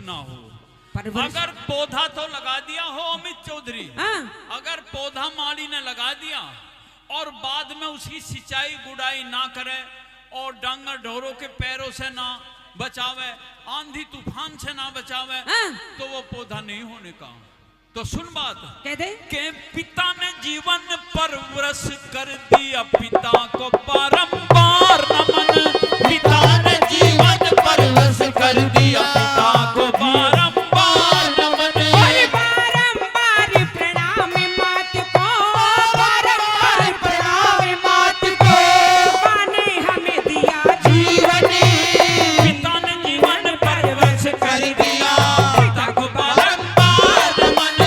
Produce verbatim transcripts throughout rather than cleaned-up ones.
ना हो। परवरिश। अगर पौधा तो लगा दिया हो अमित चौधरी, हाँ। अगर पौधा माली ने लगा दिया और बाद में उसकी सिंचाई गुड़ाई ना करे और डांगर ढोरों के पैरों से ना बचावे, आंधी तूफान से ना बचावे, हाँ। तो वो पौधा नहीं होने का। तो सुन बात। कह दे। के पिता ने जीवन परवरिश कर दिया, पिता को बारंबार नमन। पिता ने जीवन परवरिश कर दिया, पिता को बारंबार नमन। और बारंबार प्रणाम मात को, बारंबार प्रणाम मात को। माँ ने हमें दिया जीवन। पिता ने जीवन परवरिश कर दिया, पिता को बारंबार नमन।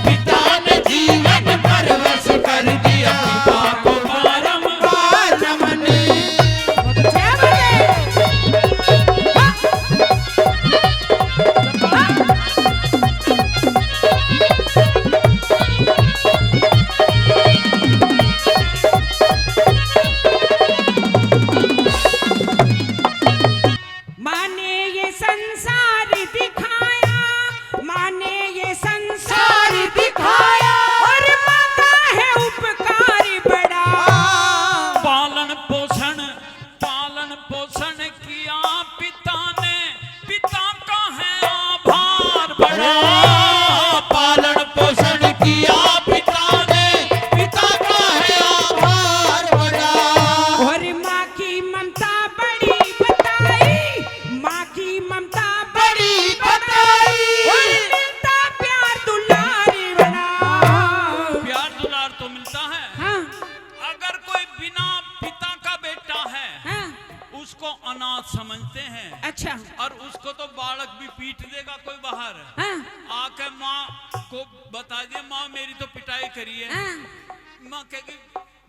पिता ने जीवन परवरिश कर दिया, पिता को बारंबार नमन। बहुत अच्छा बात है। हाँ। हाँ। माँ ने ये संसार दिखाया, माँ ने ये संसार दिखाया, और माँ का है उपकार बड़ा। पालन पोषण, पालन पोषण किया पिता ने, पिता का है आभार बड़ा। पालन पोषण किया पिता ने, पिता का है आभार बड़ा। और माँ की ममता बड़ी बताई, माँ की ममता बड़ी बताई। और मिलता प्यार दुलार बड़ा। प्यार दुलार तो मिलता है। हाँ। अगर कोई बिना पिता का बेटा है, हाँ। उसको अनाथ समझते हैं। अच्छा। और उसको तो बालक भी पीट देगा कोई बाहर। हाँ। आके माँ को बता दिए, "माँ, मेरी तो पिटाई करी है।" हाँ। माँ कहेगी,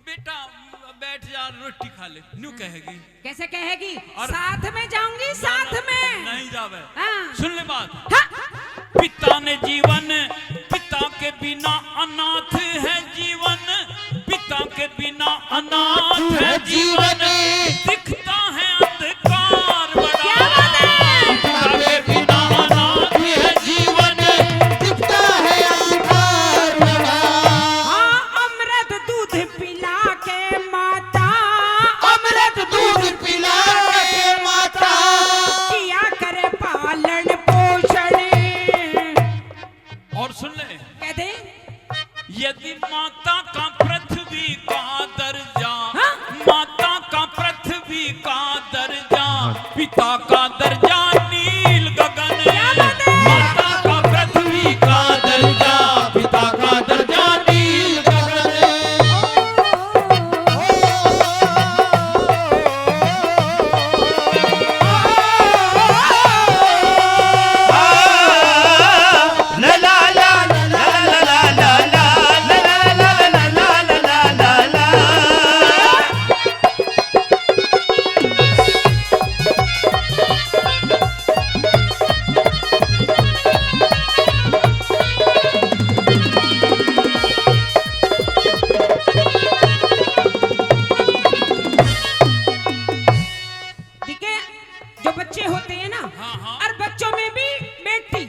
"बेटा, बैठ जा, रोटी खा ले।" न्यू कहेगी। कैसे कहेगी? और साथ में जाऊंगी, ना, साथ ना, में। नहीं जावे। हाँ। सुन ले बात। हाँ। पिता ने जीवन, पिता के बिना अनाथ है जीवन, पिता के बिना अनाथ है जीवन, दिखता है अंधकार बड़ा। क्या बात है? पिता के बिना अनाथ है जीवन, दिखता है अंधकार बड़ा। हाँ, अमृत दूध पिला के माता, अमृत दूध पिला के माता, किया करे पालन पोषण। और सुन ले। कह दे। यदि माता का पृथ्वी का दर्जा, हाँ? माता का पृथ्वी का दर्जा, पिता का दर्जा नील गगन। क्या बात है? माता का पृथ्वी का दर्जा, पिता का दर्जा नील गगन। ठीक है, जो बच्चे होते हैं ना, हाँ, हाँ। और बच्चों में भी बेटी,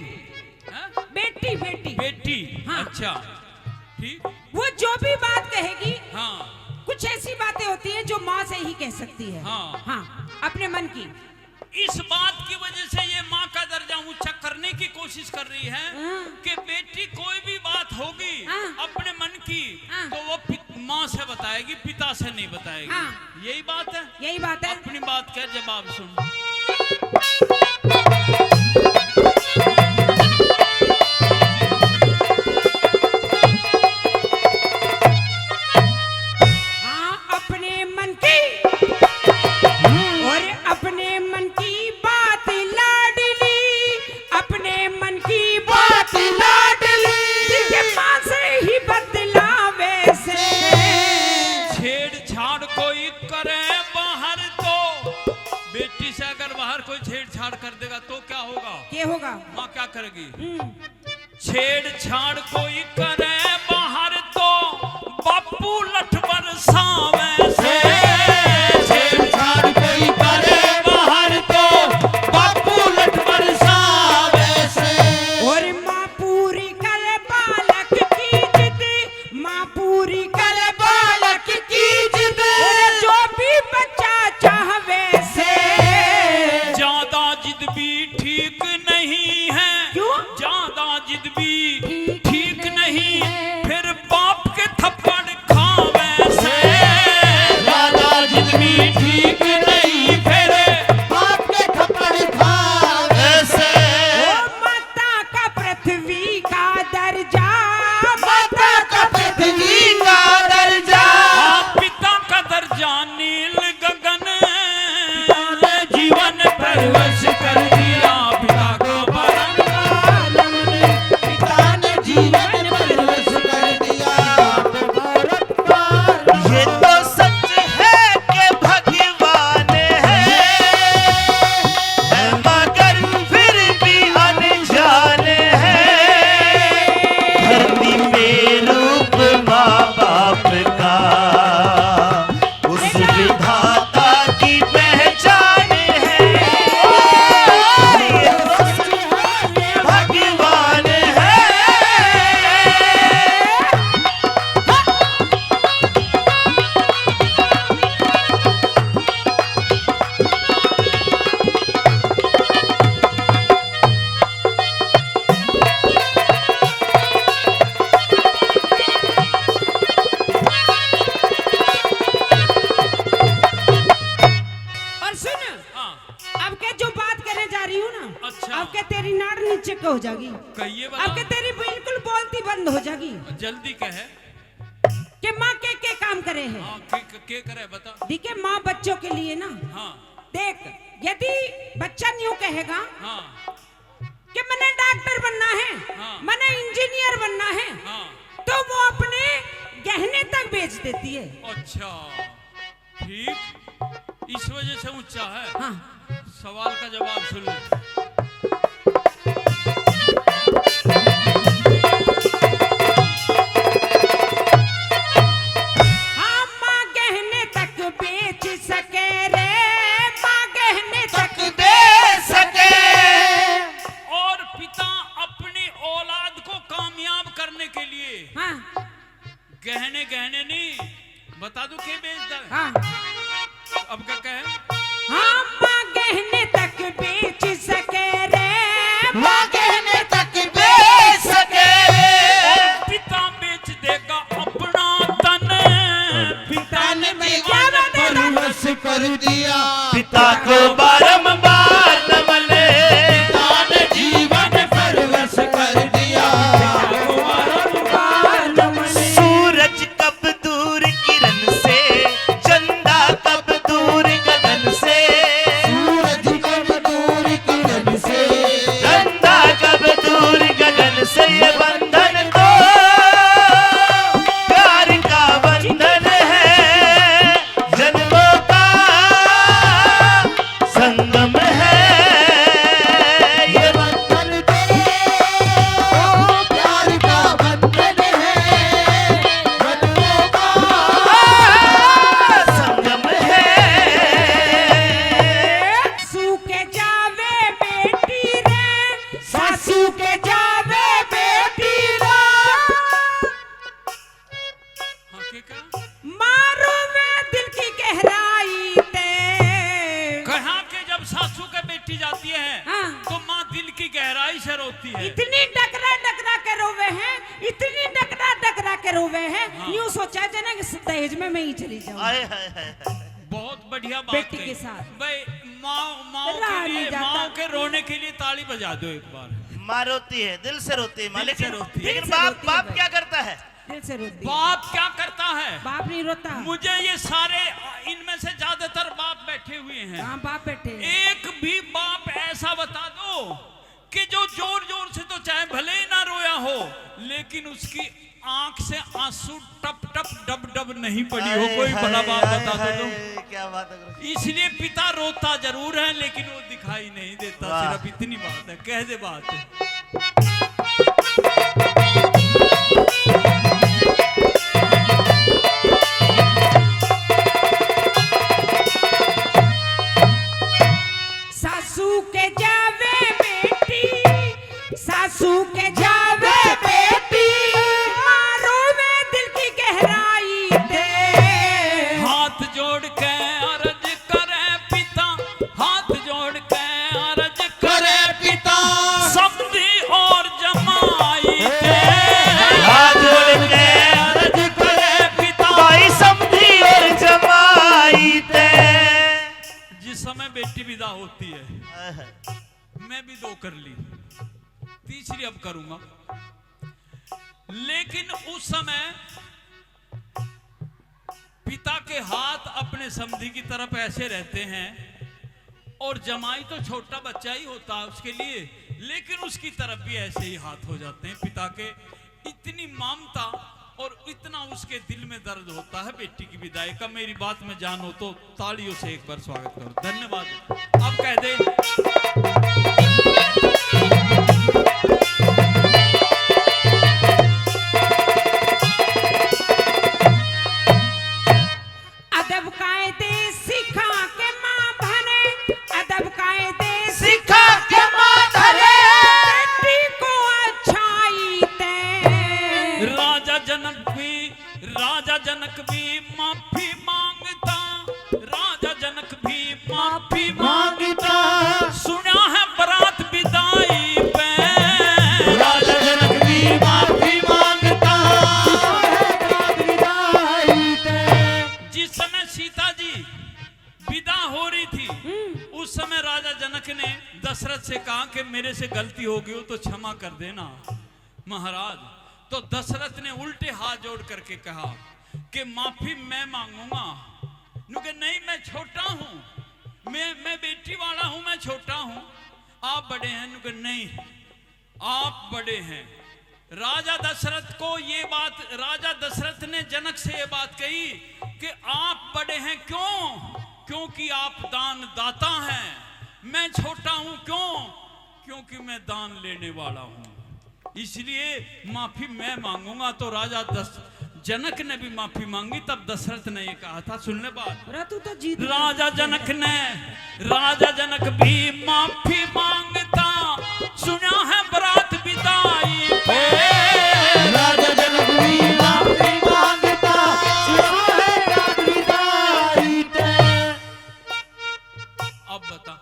हाँ? बेटी, बेटी। बेटी, हाँ। अच्छा, ठीक। वो जो भी बात कहेगी, हाँ। कुछ ऐसी बातें होती हैं जो माँ से ही कह सकती है। हाँ। हाँ, अपने मन की। इस बात की वजह से ये माँ का दर्जा ऊंचा करने की कोशिश कर रही है, हाँ। कि बेटी कोई भी बात होगी, हाँ। अपने मन की, हाँ। तो वो पित-, माँ से बताएगी, पिता से नहीं बताएगी। हाँ। यही बात है। यही बात है। अपनी बात का जवाब सुन। हाँ, अपने मन की और अपने मन की बात लाडली, अपने मन की बात लाडली, ठीक है, माँ से ही बतलावे से। छेड़छाड़ कोई करे बाहर तो, बेटी से अगर बाहर कोई छेड़छाड़ कर देगा तो क्या होगा? क्या होगा? माँ क्या करेगी? हम्म। छेड़छाड़ कोई करे बाहर तो बापू लठ बरसावे से। छेड़छाड़ कोई करे बाहर तो बापू लठ बरसावे से। कहिए बता। अब के तेरी बिल्कुल बोलती बंद हो जाएगी। जल्दी कहे। कि माँ के के काम करे है? हाँ, के, के, के करे बता। देखिए, माँ बच्चों के लिए ना, हाँ। देख, यदि बच्चा न्यू कहेगा, हाँ। कि मने डॉक्टर बनना है, हाँ। मने इंजीनियर बनना है, हाँ। तो वो अपने गहने तक बेच देती है। अच्छा, ठीक, इस वजह से ऊंचा है। हाँ। सवाल का जवाब सुन ले। हाँ, माँ गहने तक बेच सके रे, माँ गहने तक बेच सके। और पिता अपनी औलाद को कामयाब करने के लिए, हाँ। गहने, गहने नहीं, बता दूं के बेचता है? हाँ। अब क्या कहे? हाँ, माँ गहने तक बेच सके रे, माँ गहने तक बेच सके। और पिता बेच देगा अपना तन, पिता ने जीवन, क्या बात है? परवश कर दिया। पिता को बारंबार नमन। पिता ने जीवन परवश कर दिया। पिता को बारंबार नमन। सूरज कब दूर किरण से, चंदा कब दूर गगन से। सूरज कब दूर किरण से। चंदा कब दूर गगन से, ये बंधन तो प्यार का बंधन है, जन्मों का संगम है। ये बंधन तो प्यार का बंधन है, जन्मों का संगम है। सासू के जावे बेटी रे, सासू के जावे बेटी रे। हाँ, के का? माँ रोवे दिल की गहराई ते। कहा के जब सासू के बेटी जाती है, हाँ। तो माँ दिल की गहराई से रोती है। इतनी डगरा डगरा के रोवे हैं, इतनी डगरा डगरा के रोवे हैं। हाँ। यूं सोचा जाए ना कि दहेज में मैं ही चली जाऊं। हाय, हाय, हाय, हाय। बहुत बढ़िया बात बेटी कही। के साथ। भाई, माँ, माँ रहा के नहीं लिए, जाता। माँ के रोने के लिए ताली बजा दो एक बार। माँ रोती है, दिल से रोती है, दिल मालिक। से रोती है। लेकिन दिल से बाप, रोती है बाप भाई। क्या करता है? दिल से रोती है। बाप क्या करता है? बाप नहीं रोता। मुझे ये सारे, इनमें से ज्यादातर बाप बैठे हुए हैं। हाँ, बाप बैठे हैं। एक भी बाप ऐसा बता दो कि जो जोर जोर से तो चाहे भले ही ना रोया हो, लेकिन उसकी आंख से आंसू टप टप डब डब नहीं पड़ी हो। हाय, कोई भला हाय, बाप हाय, बता दो हाय, तुम। क्या बात है गुरु। इसलिए पिता रोता जरूर है, लेकिन वो दिखाई नहीं देता। वाह। सिर्फ इतनी बात है, कह दे बात। सासू के जावे बेटी, सासू के जावे बेटी, माँ रोवे दिल की गहराई ते। हाथ जोड़ के अर्ज करे पिता, हाथ जोड़ के अर्ज करे पिता, समधी और जमाई ते। हाथ जोड़ के अर्ज करे पिता, भाई समधी और जमाई ते। जिस समय बेटी विदा होती है, मैं भी दो कर ली, तीसरी अब करूंगा। लेकिन उस समय पिता के हाथ अपने समधी की तरफ ऐसे रहते हैं, और जमाई तो छोटा बच्चा ही होता है उसके लिए, लेकिन उसकी तरफ भी ऐसे ही हाथ हो जाते हैं पिता के। इतनी ममता और इतना उसके दिल में दर्द होता है बेटी की विदाई का। मेरी बात में जान हो तो तालियों से एक बार स्वागत करो। धन्यवाद। अब कह दे। अदब कायदे सिखा के माँ भरे, अदब कायदे सिखा के माँ भरे, बेटी को अच्छाई ते। राजा जनक भी, राजा जनक भी माफी मांगता, राजा जनक भी माफी मांगता। सुना है बरात विदाई पे। राजा जनक भी माफी मांगता। सुना है बरात विदाई पे। जिस समय सीता जी विदा हो रही थी, हम्म। उस समय राजा जनक ने दशरथ से कहा कि मेरे से गलती हो गई हो तो क्षमा कर देना महाराज। तो दशरथ ने उल्टे हाथ जोड़ करके कहा कि माफी मैं मांगूंगा। नुके नहीं, मैं छोटा हूं, मैं मैं बेटी वाला हूं, मैं छोटा हूं, आप बड़े हैं। नुके नहीं, आप बड़े हैं। राजा दशरथ को ये बात, राजा दशरथ ने जनक से ये बात कही कि आप बड़े हैं। क्यों? क्योंकि आप दान दाता हैं। मैं छोटा हूं। क्यों? क्योंकि मैं दान लेने वाला हूं, इसलिए माफी मैं मांगूंगा। तो राजा दस जनक ने भी माफी मांगी। तब दशरथ ने ये कहा था, सुन ले बात। अरे तू तो जीत गया। राजा जनक ने, राजा जनक भी माफी मांगता, सुना है बरात बिदाई पे। राजा जनक भी माफी मांगता, सुना है बरात बिदाई पे। अब बता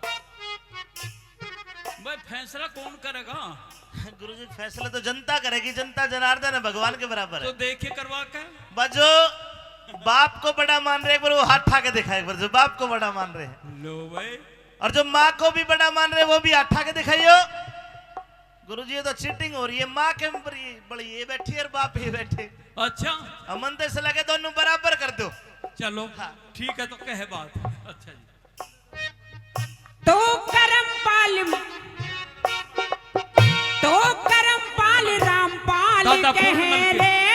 भाई, फैसला कौन करेगा? गुरुजी, फैसला तो जनता करेगी। जनता जनार्दन है, भगवान के बराबर तो है। देख के करवा के। बा जो बाप को बड़ा मान रहे, एक बार वो हाथ उठा के दिखाए, एक बार जो बाप को बड़ा मान रहे हैं। लो भाई। और जो माँ को भी बड़ा मान रहे, वो भी हाथ उठा के दिखाइयो। गुरुजी, ये तो चीटिंग हो रही है। माँ के ऊपर ये बड़ी ये बैठी है और बाप ये बैठे। अच्छा। अमन तो ऐसे लगे दोनों बराबर कर दो। चलो। हाँ। ठीक है, तो कहे बात। अच्छा जी। तो करमपाल, तो करमपाल रामपाल दादा, कह फोन मत रे।